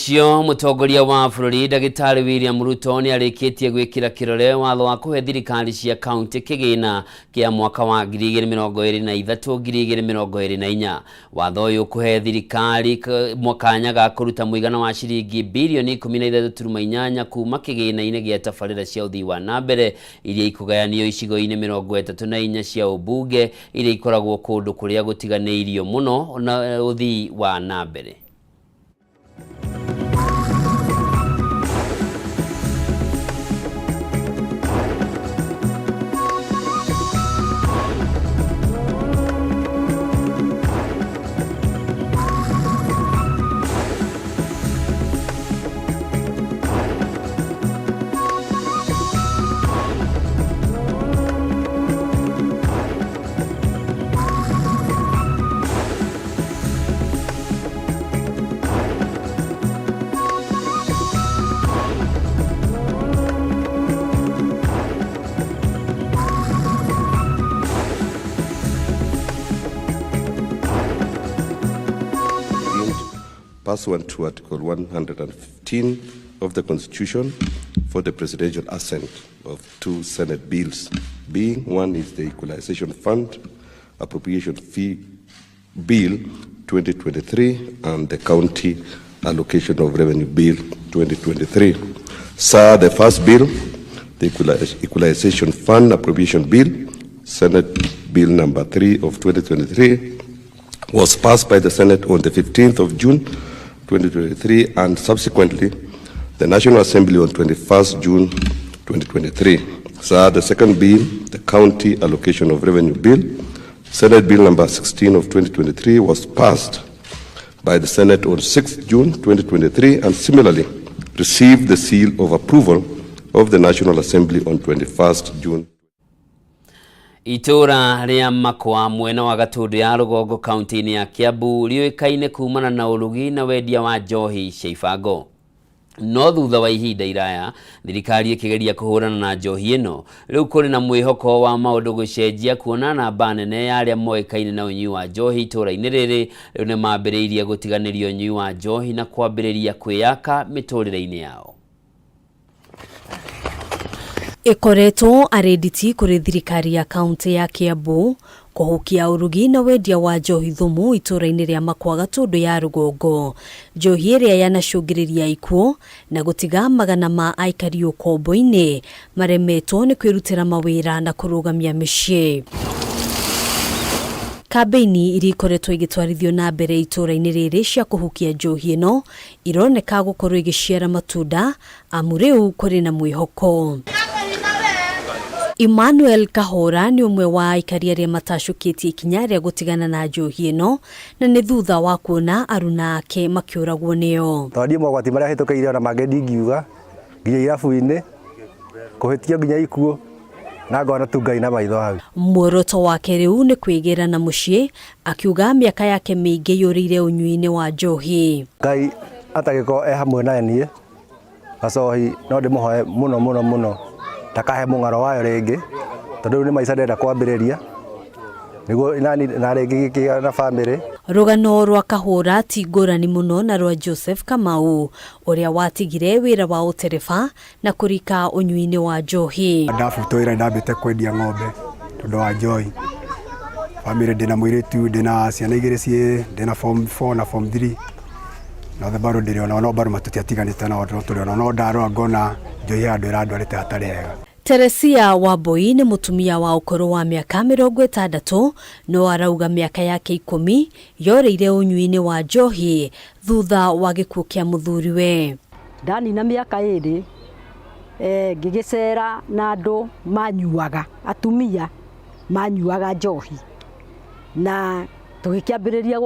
Ũcio mũtongoria wa bũrũri ndagĩtarĩ William Ruto nĩ arĩkĩtie gwĩkĩra kĩrore watho wa kũhe thirikari cia kaunti kĩgĩna kĩa mwaka wa 2023 2024. Watho ũyũ ũkũhe thirikari kanya ga kũruta mũigana wa ciringi birioni 13.8 kuma kĩgĩna-inĩ gĩa tabarĩra cia ũthii wa na mbere iria ikũgayanio icigo-inĩ 34 cia ũmbunge iria ikoragwo kũndũ kũrĩa gũtiganĩirio mũno na ũthii wa na mbere. Pursuant to Article 115 of the Constitution for the presidential assent of two Senate bills, being one is the Equalization Fund Appropriation Fee Bill 2023 and the County Allocation of Revenue Bill 2023. Sir, the first bill, the Equalization Fund Appropriation Bill, Senate Bill number 3 of 2023, was passed by the Senate on the 15th of June 2023 and subsequently the National Assembly on 21st June 2023. Sir, the second bill, the County Allocation of Revenue Bill, Senate Bill number 16 of 2023, was passed by the Senate on 6th June 2023 and similarly received the seal of approval of the National Assembly on 21st June. Itũũra rĩa Makwa mwena wa Gatũndũ ya rũgongo kaunti-inĩ ya Kiambu rĩũĩkaine kumana na ũrugi na wendia wa njohi cia ibango. No thutha wa ihinda iraya thirikari ĩkĩgeria kũhũrana na njohi ĩno, rĩu kũrĩ na mwĩhoko wa maũndũ gũcenjia kuona namba nene ya arĩa moĩkaine na ũnyui wa njohi itũũra-inĩ rĩrĩ rĩu nĩ mambĩrĩirie gũtiganĩria ũnyui wa njohi na kwambĩrĩria kwĩyaka mĩtũrĩre-inĩ yao. Ĩkoretwo arĩ nditi kũrĩ thirikari ya kaunti ya Kiambu kũhukia ũrugi na wendia wa njohi thumu itũũra-inĩ rĩa Makwa Gatũndũ ya rũgongo. Njohi ĩrĩa yanacũngĩrĩria ikuũ na gũtiga magana ma aikari ũkombo-inĩ maremetwo nĩ kwĩrutĩra mawĩra na kũrũgamia mĩciĩ. Kambĩini iria ikoretwo igĩtwarithio na mbere itũũra-inĩ rĩrĩ cia kũhukia njohi ĩno ironeka gũkorwo igĩciara matunda amu rĩu kũrĩ na mwĩhoko. Emmanuel Kahora nĩ ũmwe wa aikari arĩa matacũkĩtie ikinya rĩa gũtigana na njohi ĩno na nĩ thutha wa kuona aruna ake makĩũragwo nĩyo. Tondũ niĩ mogwati marĩa hĩtũkĩire ona mangĩ ndingiuga, nginya irabu-inĩ, kũhĩtio nginya ikuũ, na ngona tu Ngai na maitho hau. Muoroto wake rĩu nĩ kwĩgĩra na mũciĩ, akiuga mĩaka yake mĩingĩ yũrĩire ũnyui-inĩ wa njohi. Ngai atangĩkorwo e hamwe na niĩ, gacohi no ndĩmũhoe mũno mũno mũno ndakahe mũng'aro wayo rĩngĩ, tondũ rĩu nĩ maica ndĩrenda kwambĩrĩria nĩguo nani na rĩngĩ ngĩgĩa na bamĩrĩ. Rũgano rwa Kahũra ti ngũrani mũno na rwa Joseph Kamau ũrĩa watigire wĩra wa ũtereba na kũrika ũnyui-inĩ wa njohi. Ndabutwo wĩra ndambĩte kwendia ng'ombe tondũ wa njohi. Bamĩrĩ ndĩna mũirĩtu, ndĩna ciana igĩrĩ ciĩ, ndĩna form 4 na form 3. Na othe bado ndĩrĩ onao, no bado tũtiatiganĩte nao no tũrĩ onao, no ndarora ngona njohi handũ ĩrandwarĩte hatarĩ hega. Teresia Wambui nĩ mũtumia wa ũkũrũ wa mĩaka 60 no arauga mĩaka yake 10 yorĩire ũnyui-inĩ wa njohi thutha wa gĩkuũ kĩa mũthuriwe. Ndanina mĩaka 2 ngĩgĩcera na andũ manyuaga, atumia manyuaga njohi na tũgĩkĩambĩrĩria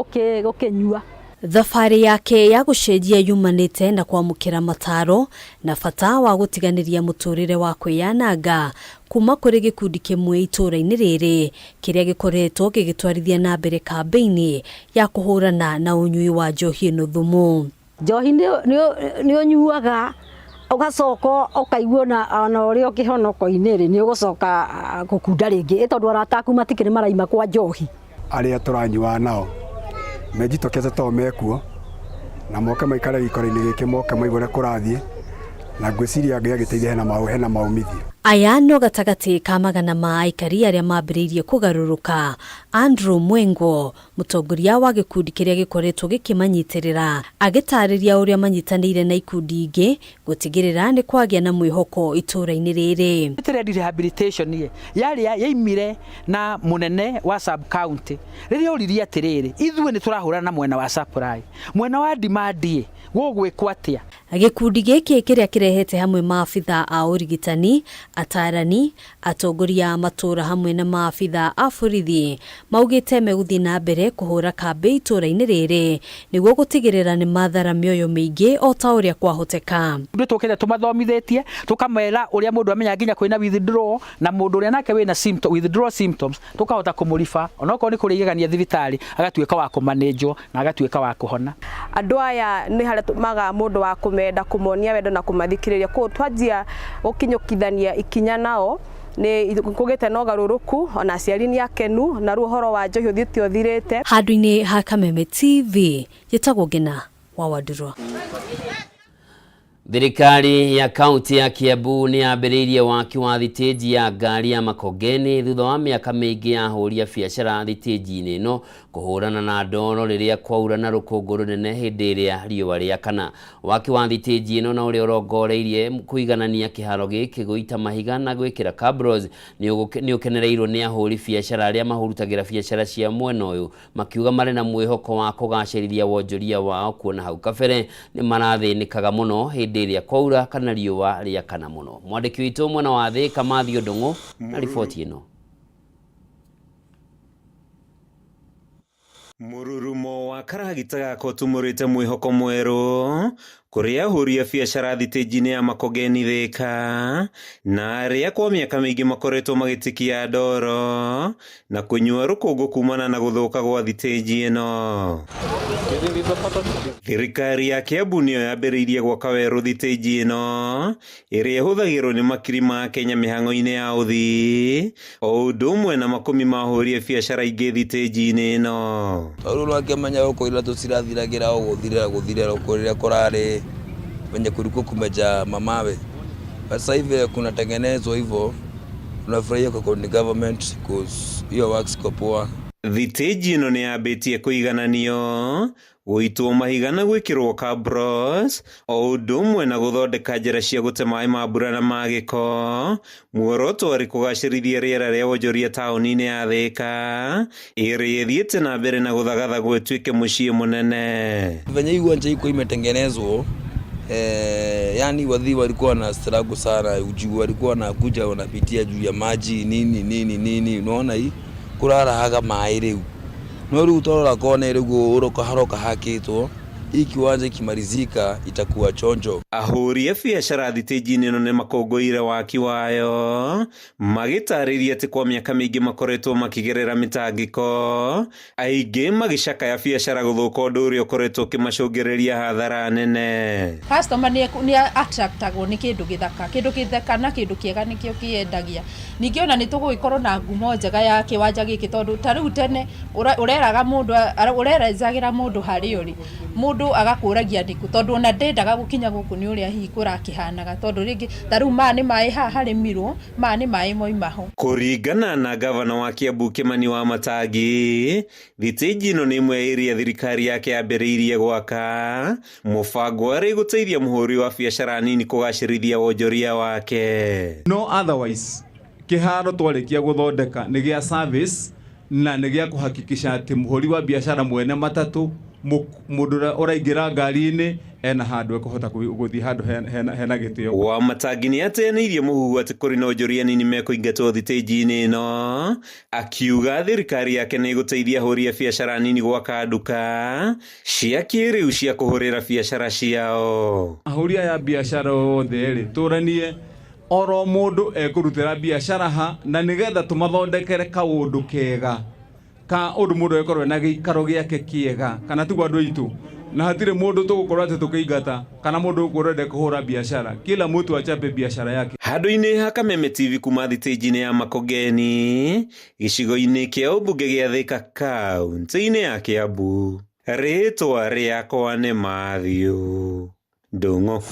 gũkĩnyua. Thabarĩ yake ya gũcenjia yumanĩte na kwamũkĩra mataro na bata wa gũtiganĩria mũtũrĩre wa kwĩyananga kuma kũrĩ gĩkundi kĩmwe itũũra-inĩ rĩrĩ kĩrĩa gĩkoretwo gĩgĩtwarithia na mbere kambĩini ya kũhũrana na ũnyui wa njohi ĩno thumu. Njohi nĩ ũnyuaga ũgacoka ũkaigua ona ũrĩa ũkĩhonoko-inĩ rĩ, nĩ ũgũcoka gũkunda rĩngĩ, tondũ arata aku matikĩrĩ maraima kwa njohi. Arĩa tũranyuaga nao menjitũkĩte tondũ mekuo, Na moke maikare gĩikaro-inĩ gĩkĩ, moke maigue ũrĩa kũrathiĩ, na ngwĩciria Ngai agĩteithia hena maumithio. Aya no gatagatĩ ka magana ma aikari arĩa mambĩrĩirie kũgarũrũka. Andrew Mwengwo, mũtongoria wa gĩkundi kĩrĩa gĩkoretwo gĩkĩmanyitĩrĩra, agĩtarĩria ũrĩa manyitanĩire na ikundi ingĩ gũtigĩrĩra nĩ kwagĩa na mwĩhoko itũũra-inĩ rĩrĩ. Trade rehabilitation ye yarĩ yaimire na munene wa sub county rĩrĩa oririe atĩrĩrĩ, ithuĩ nĩ tũrahũrana na mwena wa supply, mwena wa demand ĩ gũgwĩkwo atĩa? Gĩkundi gĩkĩ kĩrĩa kĩrehete hamwe maabitha a ũrigitani, atarani, atongoria a matũũra hamwe na maabitha a borithi maugĩte megũthiĩ na mbere kũhũra kambĩ itũũra-inĩ rĩrĩ nĩguo gũtigĩrĩra nĩ mathara mĩoyo mĩingĩ o ta ũrĩa kwahoteka. Ithuĩ tũkĩte tũmathomithĩtie, tũkamera ũrĩa mũndũ amenya nginya kwĩna withdrawal, na mũndũ ũrĩa nake wĩna symptom, withdrawal symptoms tũkahota kũmũriba onokorwo nĩ kũrĩa igegania thibitarĩ, agatuĩka wa kũmanĩnjwo na agatuĩka wa kũhona. Andũ aya nĩ harĩa magaga mũndũ wa kũmenda, kũmonia wendo na kũmathikĩrĩria. Koguo twanjia gũkinyũkithania ikinya nao nĩ kũgĩte na ũgarũrũku, ona aciari nĩ akenu, na rĩu ũhoro wa njohi ũthiĩte ũthirĩte. Handũ-inĩ ha Kameme TV, njĩtagwo Ngina wa Wandurwa. Thirikari ya kaunti ya Kiambu nĩ yambĩrĩirie waki wa thitĩnji ya ngari ya Makongeni thutha wa mĩaka mĩingĩ ya ahũri a biacara thitĩnji-inĩ ĩno kũhũrana na ndoro rĩrĩa kwaura na rũkũngũ rũnene hĩndĩ ĩrĩa riũa rĩakana. Waki wa thitĩnji ĩno na ũrĩa ũrongoreirie kũiganania kĩharo gĩkĩ gũita mahiga na gwĩkĩra cabros nĩ ũkenereirwo nĩ ahũri biacara arĩa mahurutagĩra biacara cia mwena ũyũ, makiuga marĩ na mwĩhoko wa kũgacĩrithia wonjoria wao kuona hau kabere nĩ marathĩnĩkaga mũno hĩndĩ ĩrĩa kwaura kana riũa rĩakana mũno. Mwandĩki witũ mwena wa Thĩka Matthew Ndung'u na riboti ĩno. Mũrurumo wa karagita gaka ũtumũrĩte mwĩhoko mwerũ kũrĩ ahũri a biacara thitĩnji-inĩ ya Makongeni Thĩka, na arĩa kwa mĩaka mĩingĩ makoretwo magĩtikia ndoro na kũnyua rũkũngũ kumana na gũthũka gwa thitĩnji ĩno. Thirikari ya Kiambu nĩyo yambĩrĩirie gwaka werũ thitĩnji ĩno ĩrĩa ĩhũthagĩrwo nĩ makiri ma Kenya mĩhang'o-inĩ ya ũthii, o ũndũ ũmwe na makũmi ma ahũri a biacara ingĩ thitĩnji-inĩ ĩno. Tondũ rĩu akĩmenya gũkũ iratũ cirathiragĩra o gũthirĩra gũthirĩra kũrĩa kũrarĩ venye kulikuwa kumejaa mamawe. Sasa hivi kunatengenezwa hivyo, tunafurahia kwa county government cause hiyo works iko poa. Thitĩnji ĩno nĩ yambĩtie kũigananio, gũitwo mahiga na gwĩkĩrwo cabros, o ũndũ ũmwe na gũthondeka njĩra cia gũte maĩ ma mbura na ma gĩko. Muoroto warĩ kũgacĩrithia rĩera rĩa wonjoria taũni-inĩ ya Thĩka ĩrĩa ĩthiĩte na mbere na gũthagathagwo ĩtuĩke mũciĩ mũnene. Venye hii uwanja iko imetengenezwa, yani wadhi walikuwa na struggle sana, juu walikuwa wanakuja wanapitia juu ya maji nini nini nini, unaona hii kurarahaga maĩ rĩu, no rĩu torora kona rĩu ũroka haroka hakĩtwo hii kiwanja ikimalizika itakuwa chonjo. Ahũri a biacara thitĩnji-inĩ ĩno nĩ makũngũĩire waki wayo, magĩtarĩria atĩ kwa mĩaka mĩingĩ makoretwo makĩgerera mĩtangĩko, aingĩ magĩcakaya biacara gũthũka, ũndũ ũrĩa ũkoretwo ũkĩmacũngĩrĩria hathara nene. Customer nĩ attractagwo nĩ kĩndũ gĩthaka, kĩndũ gĩthaka na kĩndũ kĩega nĩkĩo kĩendagia. Ningĩ ona nĩ tũgũgĩkorwo na ngumo njega ya kĩwanja gĩkĩ, tondũ ta rĩu tene ũreraga mũndũ, ũrerezagĩra mũndũ harĩa ũrĩ, mũndũ agakũragia nĩkũ, tondũ ona ndendaga gũkinya gũkũ nĩ ũrĩa hihi kũrakĩhanaga, tondũ rĩngĩ ta rĩu maya nĩ maĩ haha harĩmirwo, maya nĩ maĩ moima ho. Kũringana na gavana wa Kiambu Kimani wa Matangi, thitĩnji ĩno nĩ ĩmwe ya ĩrĩa thirikari yake yambĩrĩirie gwaka, mũbango arĩ gũteithia mũhũri wa biacara nini kũgacĩrithia wonjoria wake. No otherwise kĩharo twarĩkia gũthondeka nĩ gĩa service na nĩ gĩa kũhakikisha atĩ mũhũri wa biacara mwene matatũ, mũndũ ũrĩa ũraingĩra ngari-inĩ ena handũ ekũhota gũthiĩ handũ hena gĩtĩo. Wa Matangi nĩ ateanĩirie mũhuhu atĩ kũrĩ na onjoria nini mekũingatwo thitĩnji-inĩ ĩno, akiuga thirikari yake nĩ ĩgũteithia ahũri a biacara nini gwaka nduka cia kĩrĩu cia kũhũrĩra biacara ciao. Ahũri aya a biacara othe rĩ, tũranie oro mũndũ ekũrutĩra biacara ha, na nĩgetha tũmathondekere kaũndũ kega ka ũndũ mũndũ ekorwo na gĩikaro gĩake kĩega, kana tiguo andũ aitũ, na hatirĩ mũndũ tũgũkorwo atĩ tũkĩingata kana mũndũ ũgũkorwo ende kũhũra biacara, kila mtu achape biacara yake. Handũ-inĩ ha Kameme TV kuma thitĩnji-inĩ ya Makongeni, gĩcigo-inĩ kĩa ũmbunge gĩa Thĩka, kaunti-inĩ ya Kiambu. Rĩtwa rĩakwa nĩ Matthew Ndung'u.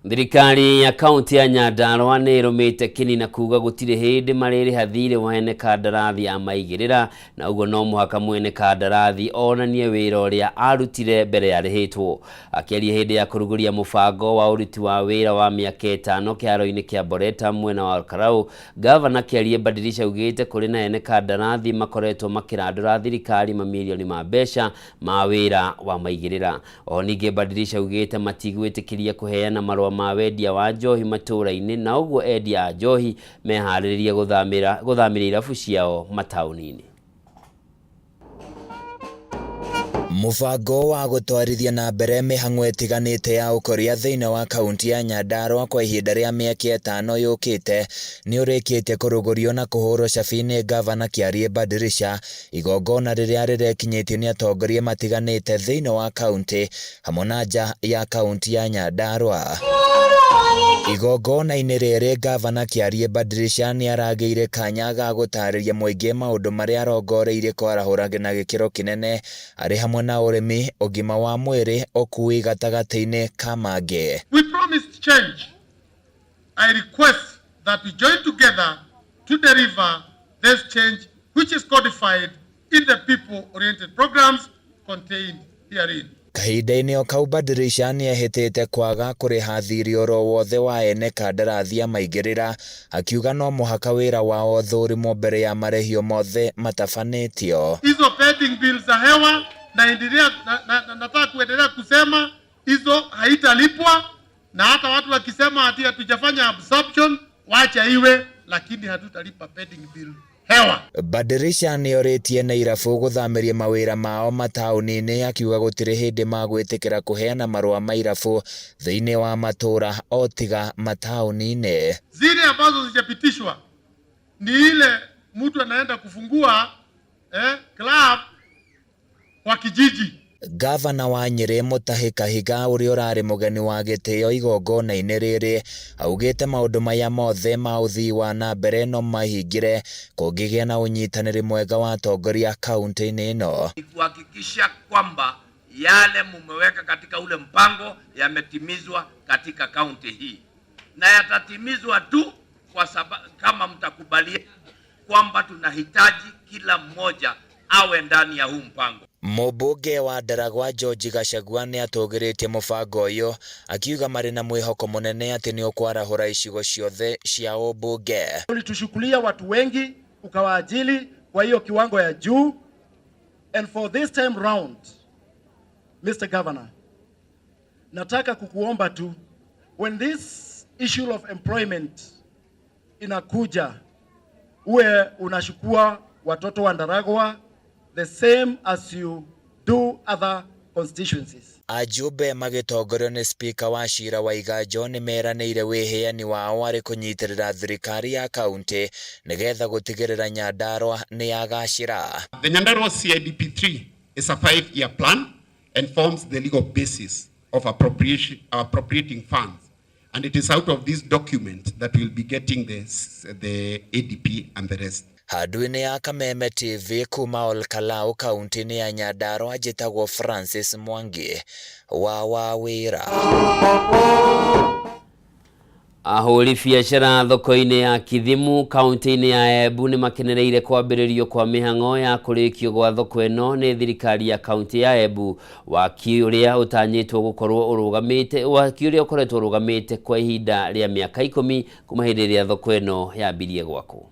Thirikari ya kaunti ya Nyandarua nĩ ĩrũmĩte kĩni na kuga gũtirĩ hĩndĩ marĩrĩha thirĩ wa ene kandarathi a maigĩrĩra, na ũguo no mũhaka mwene kandarathi onanie wĩra ũrĩa arutire mbere yarĩhĩtwo. Akĩaria hĩndĩ ya kũrugũria mũbango wa ũruti wa wĩra wa mĩaka ĩtano kĩharo-inĩ kĩa Boreta mwena wa Olkalau, Gavana Kĩarie Badilisha augĩte kũrĩ na ene kandarathi makoretwo makĩrandũra thirikari mamirioni ma mbeca ma wĩra wa maigĩrĩra. Oho ningĩ Badilisha augĩte matigwĩtĩkĩria kũheana marũa ma wendia wa njohi matũũra-inĩ, na ũguo endia a njohi meharĩrĩrie gũthamĩra gũthamĩria irabu ciao mataũni-inĩ. Mũbango wa gũtwarithia na mbere mĩhang'o ĩtiganĩte ya ũkũria thĩinĩ wa kaunti ya Nyandarua kwa ihinda rĩa mĩaka ĩtano yũkĩte nĩ ũrĩkĩtie kũrugũrio na kũhũrwo cabi nĩ ngavana Kĩarie Badirisha, igongona rĩrĩa rĩrekinyĩtio nĩ atongoria matiganĩte thĩinĩ wa kaunti hamwe na nja ya kaunti ya Nyandarua. Igongona-inĩ rĩrĩ ngavana Kĩarie Badirisha nĩ aragĩire kanya ga gũtarĩria mũingĩ maũndũ marĩa arongoreirie kwarahũra na gĩkĩro kĩnene arĩ hamwe na ũrĩmi, ũgima wa mwĩrĩ, ũkui gatagatĩ-inĩ ka mangĩ. We promised change. I request that we join together to deliver this change, which is codified in the people-oriented programs contained herein. Kahinda-inĩ o kau Badirisha nĩ ehĩtĩte kwaga kũrĩha thirĩ oro wothe wa ene kandarathi amaigĩrĩra, akiuga no mũhaka wĩra wao ũthũrimwo mbere ya marĩhi mothe matabanĩtio. Hizo pending bills za hewa naendelea na, na, na, nataka kuendelea kusema hizo haitalipwa, na hata watu wakisema ati hatujafanya absorption, wacha iwe, lakini hatutalipa pending bill hewa. Badirisha nĩ orĩtie na irabu gũthamĩria mawĩra mao mataũni-inĩ, akiuga gũtirĩ hĩndĩ magwĩtĩkĩra kũheana marũa ma irabu thĩinĩ wa matũũra o tiga mataũni-inĩ. Zile ambazo zijapitishwa ni ile mtu anaenda kufungua club kwa kijiji. Gavana wa Nyĩrĩ Mutahi Kahiga ũrĩa ũrarĩ mũgeni wa gĩtĩo igongona-inĩ rĩrĩ augĩte maũndũ maya mothe ma ũthii wa na mbere no mahingire kũngĩgĩa na ũnyitanĩri mwega wa atongoria kaunti-inĩ ĩno. Ni kuhakikisha kwamba yale mumeweka katika ule mpango yametimizwa katika kaunti hii, na yatatimizwa tu kwa sababu kama mtakubalia kwamba tunahitaji kila mmoja awe ndani ya huu mpango. Mũmbunge wa Ndaragwa George Gachagua nĩ atũgĩrĩtie mũbango ũyũ akiuga marĩ na mwĩhoko mũnene atĩ nĩ ũkwarahũra icigo ciothe cia ũmbunge. Ulitushukulia watu wengi ukawaajili kwa hiyo kiwango ya juu, and for this time round, Mr. Governor, nataka kukuomba tu, when this issue of employment inakuja, uwe unashukua watoto wa Ndaragwa the same as you do other constituencies. Ajumbe magĩtongorio nĩ spika wa cira wa Iganjo nĩ meranĩire wĩheani wao arĩ kũnyitĩrĩra thirikari ya kaunti nĩgetha gũtigĩrĩra Nyandarua nĩ yagacĩra. The Nyandarua CIDP 3 is a 5-year plan and forms the legal basis of appropriating funds. And it is out of this document that we'll be getting the ADP and the rest. Handũ-inĩ ya Kameme TV kuma Olkalau kaunti-inĩ ya Nyandarua njĩtagwo Francis Mwangi wa Wawĩra. Ahũri biacara thoko-inĩ ya Kithimu kaunti-inĩ ya Embu nĩ makenereire kwambĩrĩrio kwa mĩhang'o ya kũrĩkio gwa thoko ĩno nĩ thirikari ya kaunti ya Embu, waki ũrĩa ũtanyĩtwo gũkorwo ũrũgamĩte, waki ũrĩa ũkoretwo ũrũgamĩte kwa ihinda rĩa mĩaka 10 kuma hĩndĩ ĩrĩa thoko ĩno yambirie gwakwo.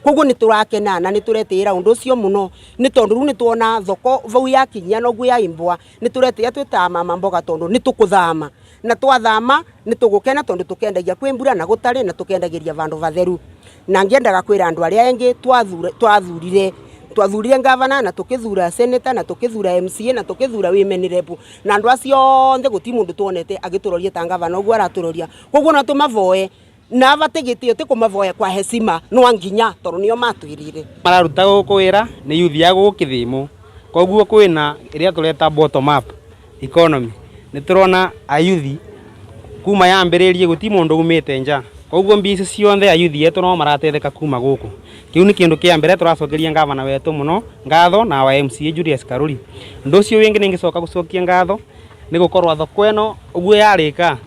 Koguo nĩ tũrakena na nĩ tũretĩĩra ũndũ ũcio mũno nĩ tondũ rĩu nĩ tuona thoko vau yakinyia na ũguo yaimbwa nĩ tũretĩĩa twĩ ta mama mboga tondũ nĩ tũkũthama na twathama nĩ tũgũkena tondũ tũkendagia kwĩ mbura na gũtarĩ na tũkendagĩria vandũ vatheru. Na ngĩendaga kwĩra andũ arĩa angĩ twathurire Twathurire ngavana na tukithura senator na tukithura MCA na tukithura women rep na andu acio othe guti mundu tuonete agituroria ta ngavana uguo araturoria. Koguo no tumavoe na vate gitio ti kumavoya kwa heshima no nginya tondu nio matwirire. Mararuta guku wira ni youth ya guku Kithimu, koguo kwina iria tureta bottom up economy. Ni turona ayuthi kuma yambiririe guti mundu umite nja, koguo mbia icio cionthe ayuthi etu no maratetheka kuma guku. Kiu ni kindu kia mbere turacokeria ngavana wetu muno ngatho na wa MCA Julius Karuri. Undu ucio wingi ningicoka gucokia ngatho ni gukorwa thoko ino uguo yarika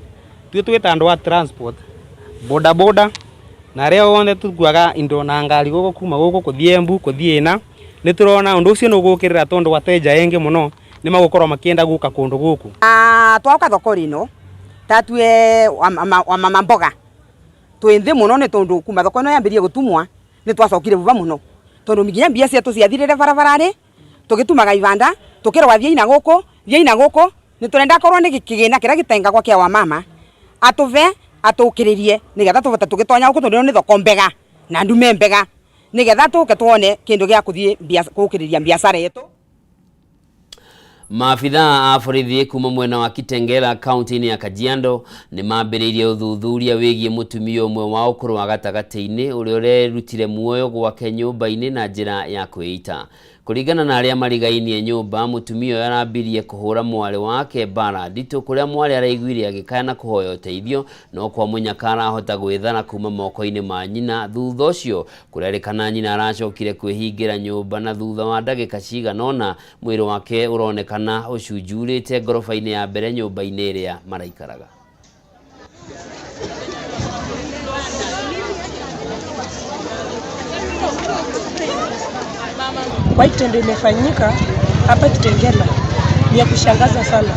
tue twita andu a transport boda boda na aria othe tukuaga indo na ngari guku kuma guku kuthie Embu kuthie ina, ni turona undu ucio ni ugukirira tondu wateja engi muno ni magukorwo makienda guka kundu guku. Twauka thoko rino tatue wa mama mboga twi nthi muno ni tondu kuma thoko ino yambirie gutumwa ni twacokire vuva muno tondu nginya mbia cietu ciathirire barabarari tugitumaga ibanda tukirwa thiĩ na guku thiĩ na guku. Ni turenda korwo ni kigina kiria gitengagwa kia wa mama atuve atukiririe nigetha tuvote tugitonya guku tondu ni thoko mbega na ndume mbega nigetha tuke tuone kindu gia kuthie gukiriria biacara yetu. Maabithaa a borithi kuma mwena wa Kitengela kaunti-inĩ ya Kajiado nĩ mambĩrĩirie ũthuthuria wĩgiĩ mũtumia ũmwe wa ũkũrũ wa gatagatĩ-inĩ ũrĩa ũrerutire muoyo gwake nyũmba-inĩ na njĩra ya kwĩita. Kũringana na arĩa marigainie nyũmba, mũtumia ũyũ arambirie kũhũra mwarĩ wake mbara nditũ kũrĩa mwarĩ araiguire agĩkaya na kũhoya ũteithio, no kwa mũnyaka arahota gwĩthara kuma moko-inĩ ma nyina. Thutha ũcio kũrerĩkana nyina aracokire kwĩhingĩra nyũmba na thutha wa ndagĩka cigana ũna mwĩrĩ wake ũronekana ũcunjurĩte ngoroba-inĩ ya mbere nyũmba-inĩ ĩrĩa maraikaraga. Kwa kitendo imefanyika hapa Kitengela ni ya kushangaza sana,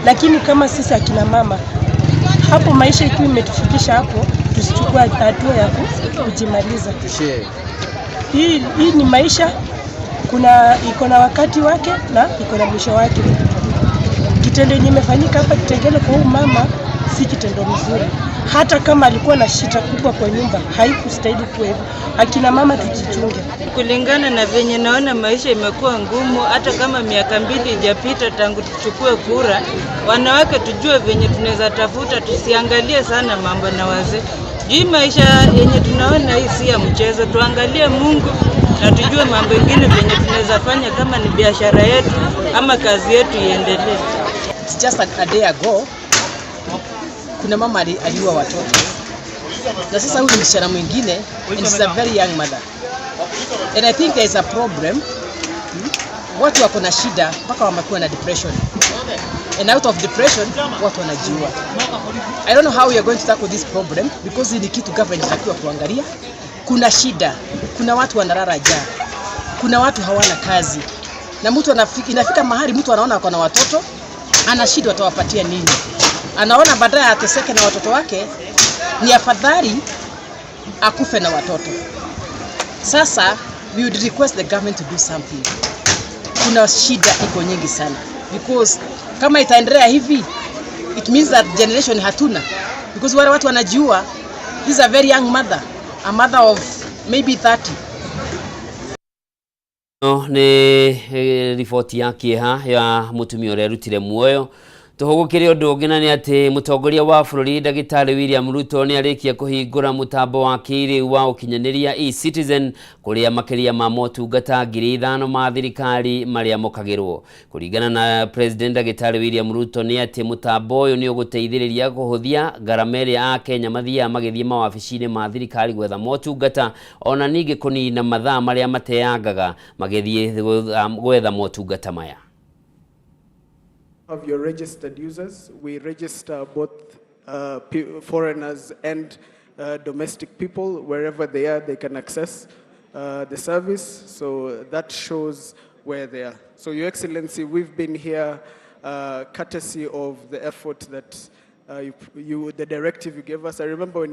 lakini kama sisi akina mama hapo maisha ikiwa imetufikisha hapo, tusichukue hatua ya kujimaliza. Hii ni maisha, kuna iko na wakati wake na iko na mwisho wake. Kitendo yenye imefanyika hapa Kitengela kwa huyu mama si kitendo mzuri. Hata kama alikuwa na shida kubwa kwa nyumba, haikustahili kuwa hivyo. Akina mama tujichunge. Kulingana na venye naona maisha imekuwa ngumu, hata kama miaka 2 ijapita tangu tuchukue kura, wanawake tujue venye tunaweza tafuta, tusiangalie sana mambo na wazee. Juu maisha yenye tunaona hii si ya mchezo, tuangalie Mungu na tujue mambo mengine venye tunaweza fanya, kama ni biashara yetu ama kazi yetu iendelee. It's just a day ago kuna mama aliua watoto, na sasa huyu ni msichana mwingine, and she's a very young mother, and I think there is a problem. Watu wako na shida mpaka wamekuwa na depression, and out of depression watu wanajiua. I don't know how we are going to tackle this problem because ni kitu government inatakiwa kuangalia. Kuna shida, kuna watu wanalala njaa, kuna watu hawana kazi, na mtu inafika mahali mtu anaona ako na watoto, ana shida, atawapatia nini? Anaona baadaye ateseke na watoto wake, ni afadhali akufe na watoto. Sasa we would request the government to do something. Kuna shida iko nyingi sana, because kama itaendelea hivi it means that generation hatuna, because wale watu wanajiua. This is a very young mother, a mother of maybe 30. No ni riboti ya kieha ya mutumia ũrerutire muoyo. Tũhũgũkĩre ũndũ ũngĩ na nĩ atĩ mũtongoria wa bũrũri ndagĩtarĩ William Ruto nĩ arĩkia kũhingũra mũtambo wa kĩrĩu wa ũkinyanĩria eCitizen kũrĩa makĩria ma motungata 5,000 ma thirikari marĩa mokagĩrwo. Kũringana na President ndagĩtarĩ William Ruto nĩ atĩ mũtambo ũyũ nĩ ũgũteithĩrĩria kũhũthia ngarama ĩrĩa Akenya mathiaga magĩthiĩ mawabici-inĩ ma thirikari gwetha motungata, ona ningĩ kũnina mathaa marĩa mateangaga magĩthiĩ gwetha motungata maya. Of your registered users, we register both foreigners and domestic people. Wherever they are, they can access the service, so that shows where they are. So, Your Excellency, we've been here courtesy of the effort that the directive you gave us. I remember when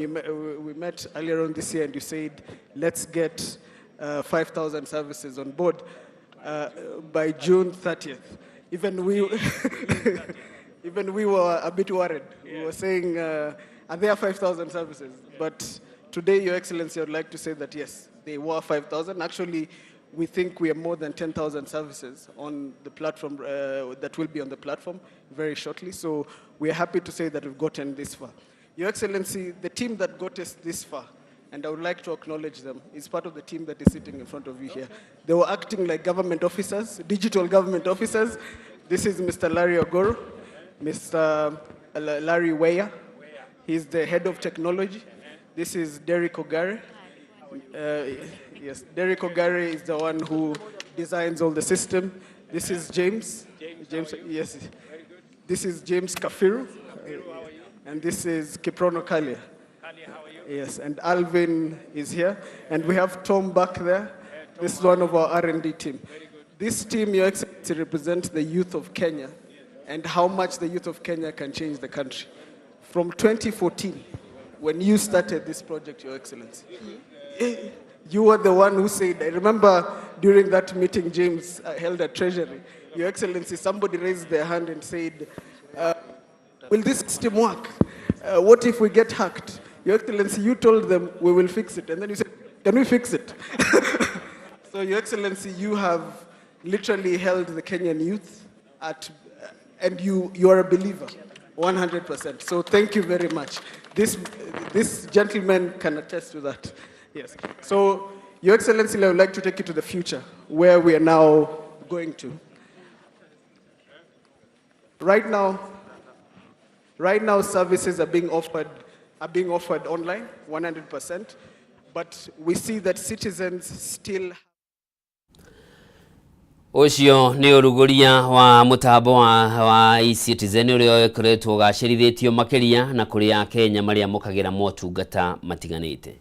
we met earlier on this year and you said, let's get 5,000 services on board by June 30th. Even we were a bit worried. Yeah. We were saying, are there 5,000 services? Yeah. But today, Your Excellency, I would like to say that yes, they were 5,000. Actually, We think we have more than 10,000 services on the platform that will be on the platform very shortly. So we are happy to say that we've gotten this far. Your Excellency, the team that got us this far, and I would like to acknowledge them, is part of the team that is sitting in front of you here. They were acting like government officers, digital government officers. This is Mr. Larry Ogoro, Mr. Larry Weah. He's the head of technology. This is Derek Ogare. Yes, Derek Ogare is the one who designs all the system. This is James. James, yes. This is James Kafiru. And this is Kiprono Kalia. Yes, and Alvin is here. And we have Tom back there. This is one of our R&D team. This team, Your Excellency, represents the youth of Kenya and how much the youth of Kenya can change the country. From 2014, when you started this project, Your Excellency, you were the one who said, I remember during that meeting James held at Treasury, Your Excellency, somebody raised their hand and said, will this system work? What if we get hacked? Your Excellency, you told them we will fix it. And then you said, can we fix it? So, Your Excellency, you have literally held the Kenyan youth at, and you are a believer, 100%. So thank you very much. This gentleman can attest to that. Yes. So, Your Excellency, I would like to take you to the future, where we are now going to. Right now, services are being offered online, 100%, but we see that citizens still. Ucio ni uruguria wa mutambo wa eCitizen uria ukoretwo ugacirithitio makiria na kuri a Kenya maria mukagira motungata matiganite.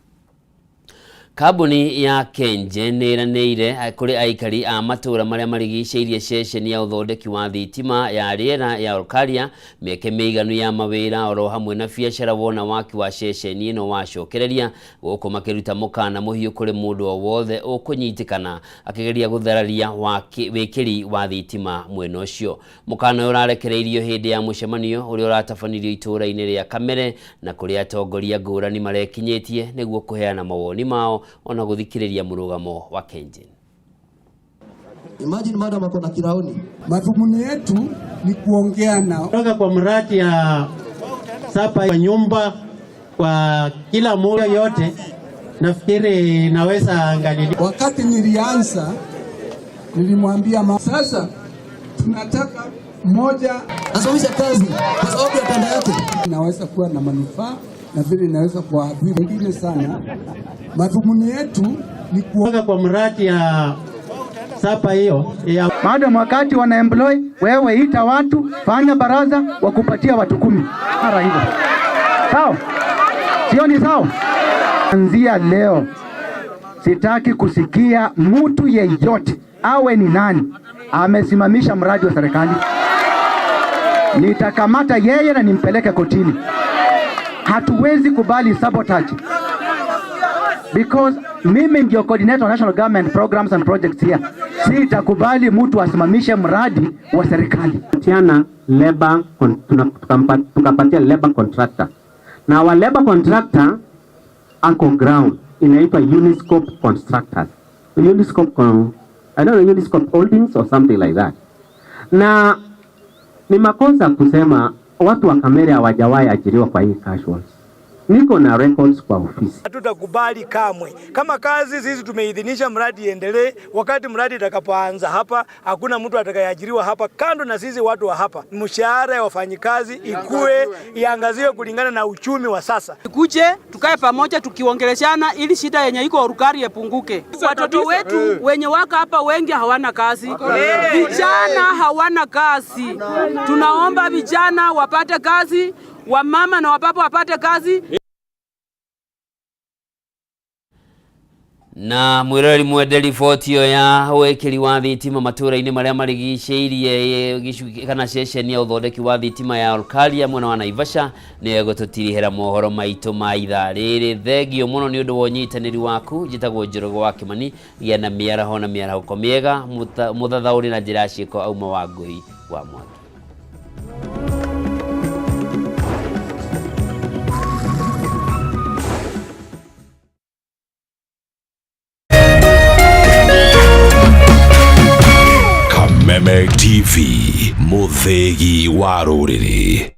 Kambuni ya Kengen nĩ ĩranĩire kũrĩ aikari a matũũra marĩa marigicĩirie ceceni ya ũthondeki wa thitima ya rĩera ya Olkaria mĩeke mĩiganu ya mawĩra oro hamwe na biacara wona waki wa ceceni ĩno wacokereria gũkũ makĩruta mũkana mũhiũ kũrĩ mũndũ o wothe ũkũnyitĩkana akĩgeria gũthararia wĩkĩri wa thitima mwena ũcio. Mũkana ũyũ ũrarekereirio hĩndĩ ya mũcemanio ũrĩa ũratabanirio itũũra-inĩ rĩa Kamere na kũrĩa atongoria ngũrani marekinyĩtie nĩguo kũheana mawoni mao ona guthikiriria murugamo wa Kengen. Imagine madam ako na kiraoni. Madhumuni yetu ni kuongea nao. Kutoka kwa mradi ya sapa ya nyumba kwa kila mmoja yote, nafikiri naweza angalilia. Wakati nilianza nilimwambia sasa tunataka moja asimamisha kazi kwa sababu ya tanda yake. Inaweza kuwa na manufaa na vile inaweza kuadhiri wengine sana. Madhumuni yetu ni kutoka kwa mradi ya sapa hiyo ya madam, wakati wana employ wewe ita watu, fanya baraza wakupatia watu 10. Mara hivyo. Sawa? Sio ni sawa? Anzia leo sitaki kusikia mtu yeyote awe ni nani amesimamisha mradi wa serikali. Nitakamata yeye na nimpeleke kotini. Hatuwezi kubali sabotage. Because mimi ndio coordinator national government programs and projects here. Sitakubali mtu asimamishe mradi wa serikali. Tiana labor tukapatia labor contractor. Na wa labor contractor ako ground inaitwa Uniscope Constructors. Uniscope I don't know, Uniscope Holdings or something like that. Na ni makosa kusema watu wa Kamere hawajawahi ajiriwa kwa hii casuals. Niko na records kwa ofisi. Hatutakubali kamwe. Kama kazi sisi tumeidhinisha mradi iendelee, wakati mradi itakapoanza hapa, hakuna mtu atakayeajiriwa hapa kando na sisi watu wa hapa. Mshahara ya wafanyikazi ikue, iangaziwe kulingana na uchumi wa sasa. Kuje tukae pamoja tukiongeleshana ili shida yenye iko Olkaria ipunguke. Watoto wetu wenye wako hapa wengi hawana kazi. Vijana hawana kazi. Tunaomba vijana wapate kazi, wamama na wapapa wapate kazi. Na mwiroreri mwende riboti ĩyo ya wĩkĩri wa thitima matũũra-inĩ marĩa marigicĩirie gĩcunjĩ kana ceceni ya ũthondeki wa thitima ya Olkaria mwena wa Naivasha nĩyo ĩgũtũtirihĩra mohoro maitũ ma ithaa rĩrĩ. Thengio mũno nĩ ũndũ wa ũnyitanĩri waku. Njĩtagwo Njoroge wa Kĩmani. Gĩa na mĩaraho na mĩarahũko mĩega. Mũthathaũri na njĩra ya ciĩko auma Wangũi wa Mwangi. TV, mũthĩgi wa rũrĩrĩ.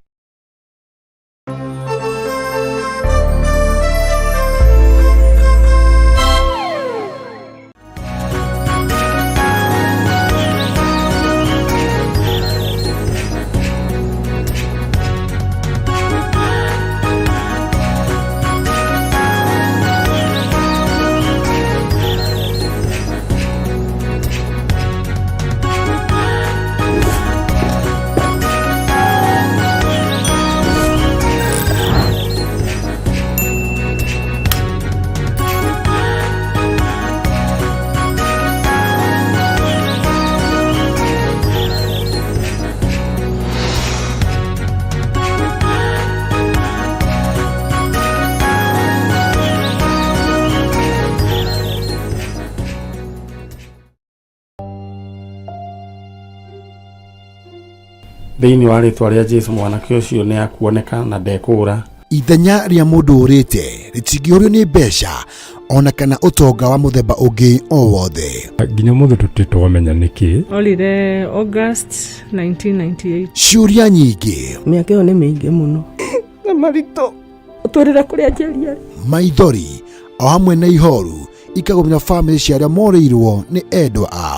Thĩinĩ wa rĩtwa rĩa Jesu mwanake ũcio nĩ akuoneka na ndekũũra. Ithenya rĩa mũndũ ũrĩte rĩtingĩũrio nĩ mbeca ona kana ũtonga wa mũthemba ũngĩ o wothe. Nginya ũmũthĩ tũtirĩ twamenya nĩkĩ. Orire August 1998. Ciũria nyingĩ, Mĩaka ĩyo nĩ mĩingĩ mũno. Na maritũ. Ũtwĩrĩre kũrĩa Njeri arĩ. Maithori o hamwe na ihoru ikagũmĩra bamĩrĩ cia arĩa morĩirwo nĩ endwa ao.